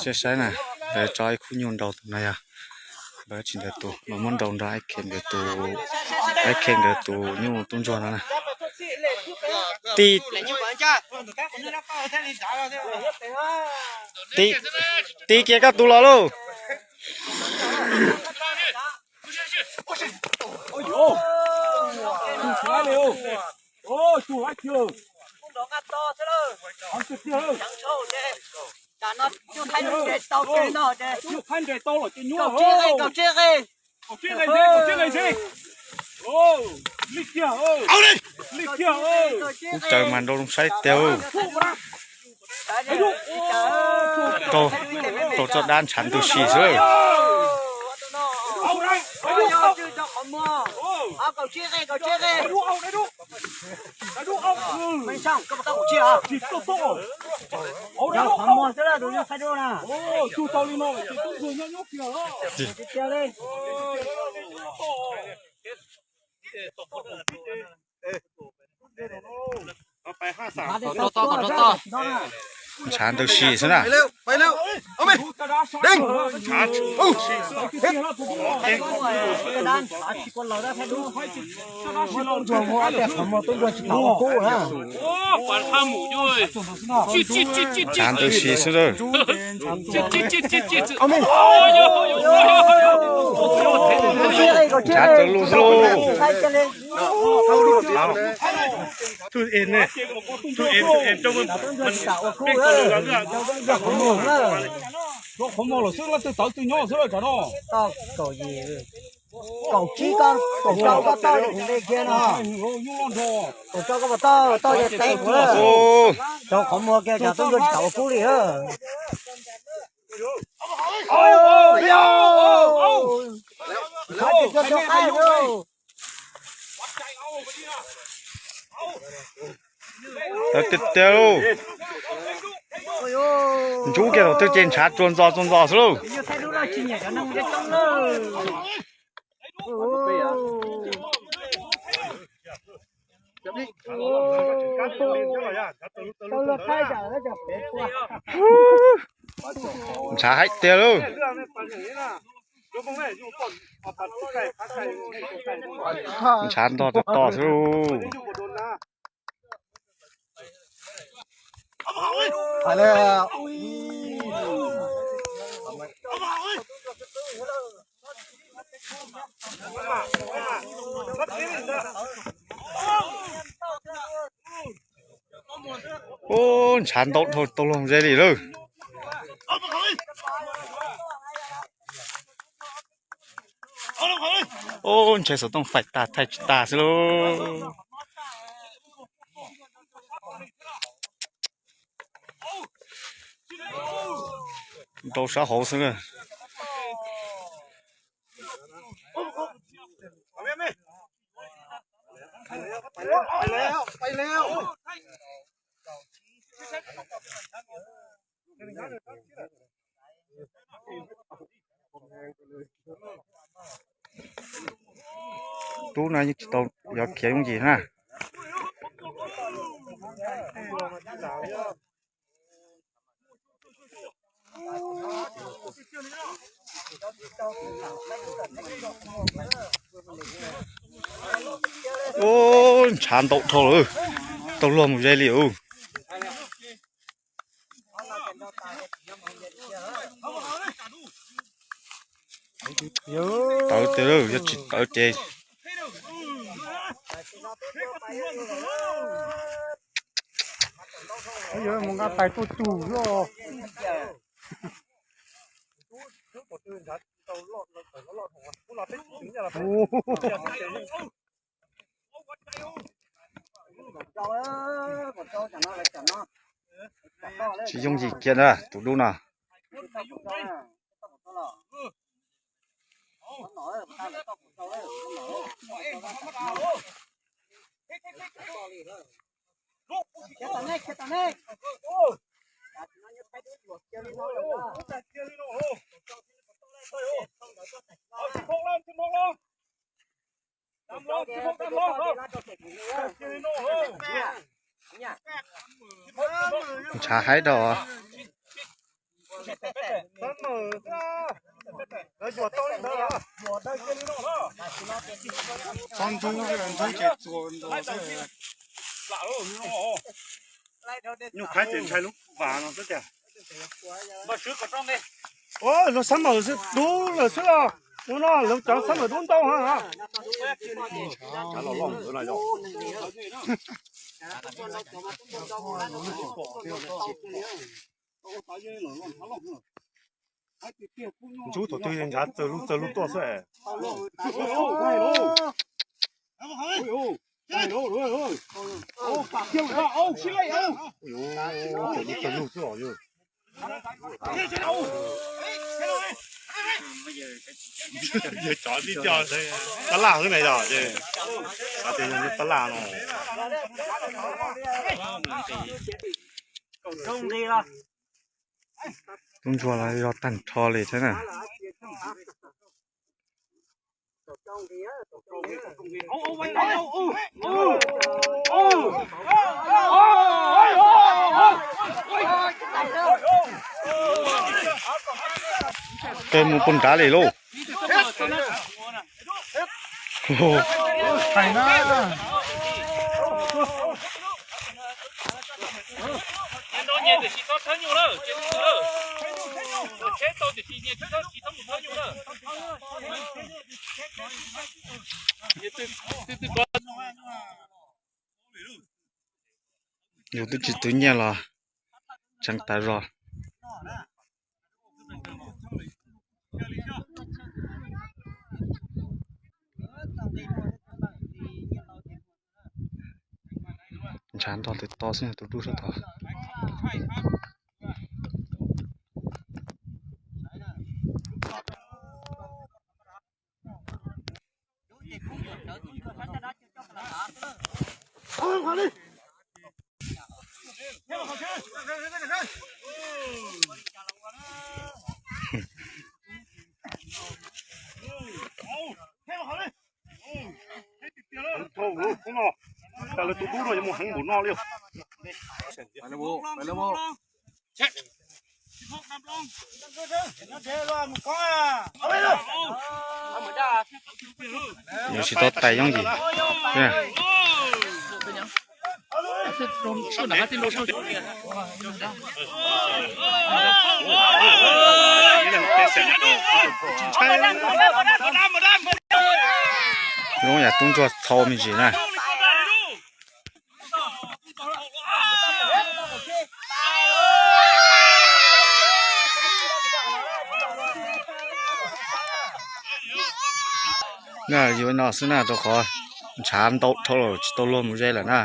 Saib saib na, lawv tso ib khub nyuj nraus tus no yog npawg Tsis nkawd tus, mas muab nraus nrog Ib Khe nkawd tus, Ib Khe nkawd tus nyuj tub ntsuag no na. Tij, tij kiag koj tus los lauj. Kuv caw mas nrau zoo saib tiag. Rau, rau txoj dab ntshav ntws si xwb. Ntshav ntws si xwb na. Ntshav ntws si xwb. Ntshav ntws lus xwb lauj. Qhov muag los xwb, leej twg tawv twg nyob xwb lawm tsam no. Kaum tsib koj, kaum rau koj tau li kuv npe kiag no. Kaum rau koj puas tau, tau ces teb kuv. Rau qhov muag kiag tsam tub ntsuag tsis tau ua kub li. Tawv tiag tiag lauj. Ntsub kiag thaum twg ces ntshav tsuag ntxos tsuag ntxos xwb lauj. Ntshav haib tiag lauj. Ntshav ntog tag tos xwb lauj. Ub, ntshav ntau dhau tau luag ze li lawm. Ub, ntshe xov tooj faim tag thaij tsis tag xwb lauj. Rau sab hauv xwb na. Rub no yeej tsis tau yuav khiav yooj yim na. Ub, ntshav ntau dhau lawm, tau luag mus ze li ub. Tawv tiag, yog tsis tawv ces mus nqa tais tuaj tus xwb. Tsis yooj yim kiag na tus dub no. Ntshav haib dhau. Txhob ntxub, ntxub ces txuas nkaus xwb. Nyuj khaib ces ntshai lub vas no xwb tiag. Ua, lawv xab mawm dub lawm xwb los, ua no lawv cov xab mawm dub ntau heev. Ntxub thaum twg ntshav txawg lug txawg lug tuaj xwb. Txawg lug txawg lug xwb os. Yawg cov tib co tab laj xwb na yog ces, xav tias yog tab laj no. Tub ntsuag los yog tag nrho li thiab na. Qe mus pug nrad li lauj. Yus twb tsis twv nyiaj los tseev tas zog. Ntshav nrog tus to xwb, tus dub sab tod. Cas lawv tus dub no yuav mus heev npaum no li. Yus tsis tau tais yooj yim. Zoo yam tub ntsuag txhau me ntsis na. Na yus no xwb na, rau qhov ntshav ntau dhau lawm tsis tau luag mus ze lawm na.